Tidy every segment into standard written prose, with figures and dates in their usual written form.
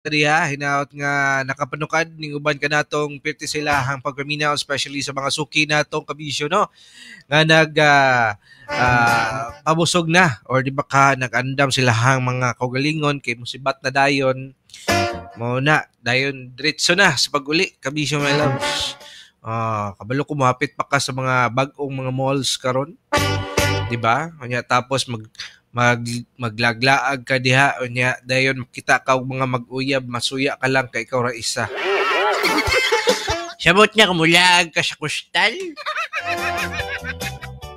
Diha hinaot nga nakapanukad ning uban kanatong pirti sila ang pagpaminaw, especially sa mga suki natong kabisyo, no, nga nag pabusog na or di ba ka nag-andam sila hang mga kaugalingon kay musibat na dayon mo na dayon diretso na sa pag-uli, kabisyo my loves. Kabalo ko mohapit pa ka sa mga bag-ong mga malls karon, di ba? Unya tapos mag mag maglaglaag ka diha, unya dayon makita ka og mga mag-uyab, masuya ka lang kay ikaw ra isa. Sabot niya kumulaag ka sa kustal.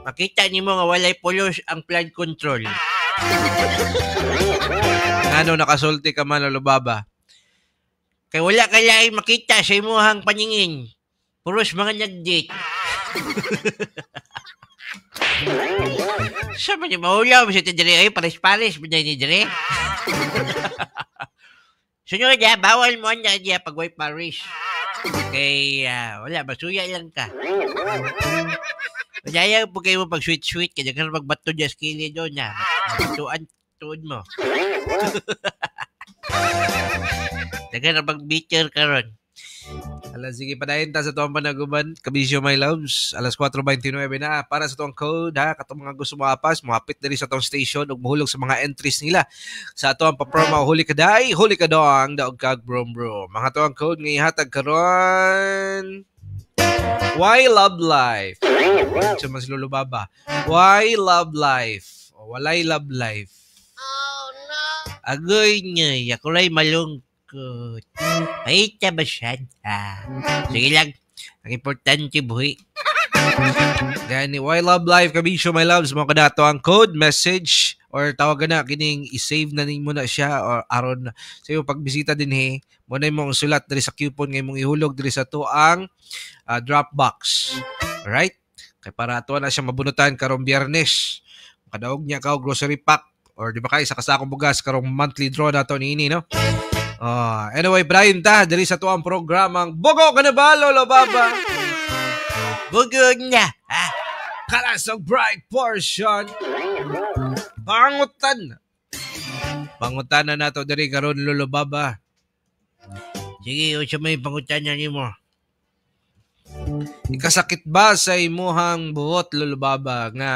Makita nimo nga walay pulos ang flood control. Ngano nakasulti ka man, Lolo Baba? Kay wala ka laing makita sa imuhang paningin. Puros mga nag-date. Sa man yung maulaw sa diri ay pares-pares man ni diri. Sunod ya, bawal mo na diya pag way Paris. Kay wala, masuya lang ka. Kaya po kayo mo pag sweet-sweet, kaya ka magbato diya sa kilid doon na. Tuan, tuod mo. Dagan na pag-bitter karon. Ala, sige, padayon ta sa tuwang panaguban. Kabisyo my loves, alas 4:29 na. Para sa tuwang code, ha, katong mga gusto maapas, muhapit diri sa tuwang station ug muhulog sa mga entries nila. Sa tuwang pa-promo, huli ka day, huli ka dong, daog kag brom bro. Mga tuwang code nga ihatag karon. Why love life? Sa mas Lolo Baba. Why love life? O, walay love life. Oh, no. Agoy niya, ako ray malungkot. Ay, ba siya? Sige lang. Ang importante, buhi. Gani, why love life, kabisyo my loves, mo kadato ang code, message, or tawag na, kining i-save na nimo na siya, or aron sa iyong pagbisita din he, mo na imong sulat diri sa coupon nga imong ihulog diri sa tuang Dropbox. Alright? Kay para ato na siya mabunutan karong Biyernes. Makadaog niya ka og grocery pack or di ba kay sa kasakong bugas karong monthly draw nato niini, no? Anyway, Brian ta diri sa tuang programang Bugo ka na ba, Lolo Baba? Bugo na. Ah. Kalasog bright portion. Pangutan. Pangutan na nato diri karon, Lolo Baba. Sige, unsa may pangutan na nimo? Ikasakit ba sa imuhang buhot, Lolo Baba, nga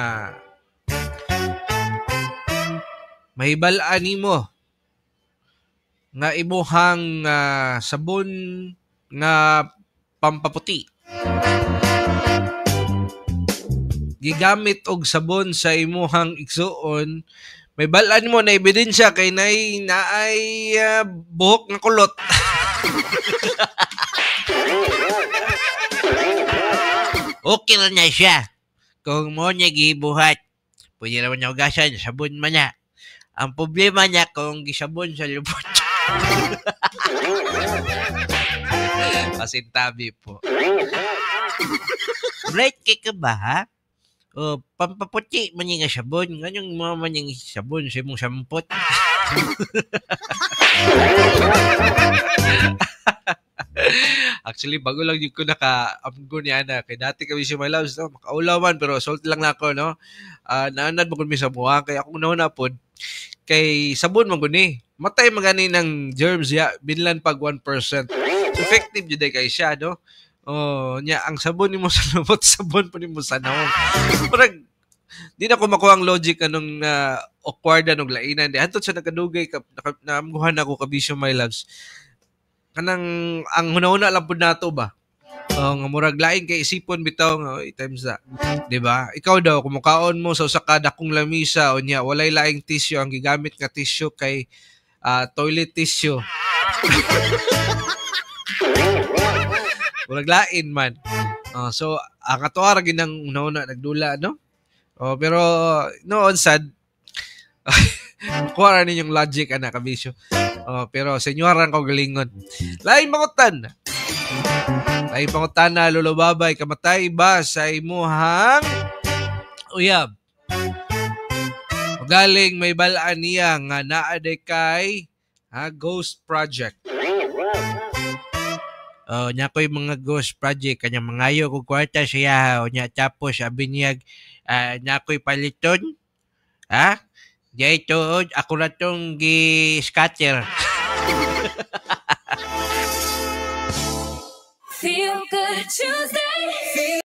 mahibal-an nimo nga imuhang sabon nga pampaputi gigamit og sabon sa imuhang igsuon, may balan mo na ebidensya kay nay naay buhok nga kulot? Okay ra na siya. Kung mo niya gibuhat, pwede raman niya hugasan, sabon man niya. Ang problema niya kung gisabon sa lubot. Pasintabi po. Bright kay ka ba, ha? O, pampaputi man niya nga sabon. Nganyong mga man niyang sabon sa imong sampot. Actually, bago lang yun ko naka-amgo niya na. Kaya dati kami siya my loves, no? Makaulaw man, pero salt lang na ako, no? Naanad mo kun mi sa buha. Kaya akong nauna pod, kay sabon man guni. Matay magani ng germs ya, binlan pag 1%. So, effective jud kay siya, no? Oh, nya ang sabon nimo sa lubot, sabon po nimo sa naong. Murag di na ko makuha ang logic anong awkward anong lainan. Di hantod sa nagkadugay ka, naamguhan ako kabisyo my loves. Kanang ang hunahuna lang pud nato ba? Oh, nga murag lain kay isipon bitaw nga oy, times na. 'Di ba? Ikaw daw kung mukaon mo sa usa ka dakong lamisa unya walay laing tissue, ang gigamit nga tissue kay toilet tissue. Murag lain man. So ang atoa ra ginang hunahuna nagdula, no? Oh, pero noon sad kuha ra ninyong logic ana kabisyo. Oh, pero senyoran ko galingon. Lain pangutan. Lain pangutan na, Lolo Babay, kamatay ba sa imuhang uyab? Galing may balaan niya nga naa day kay Ghost Project. Oh, nya ko'y mga ghost project kanya mangayo ko kwarta siya o nya tapos abi niya nya ko'y paliton. Ha? Di tuod ako ra tong gi-scatter. Feel Good Tuesday.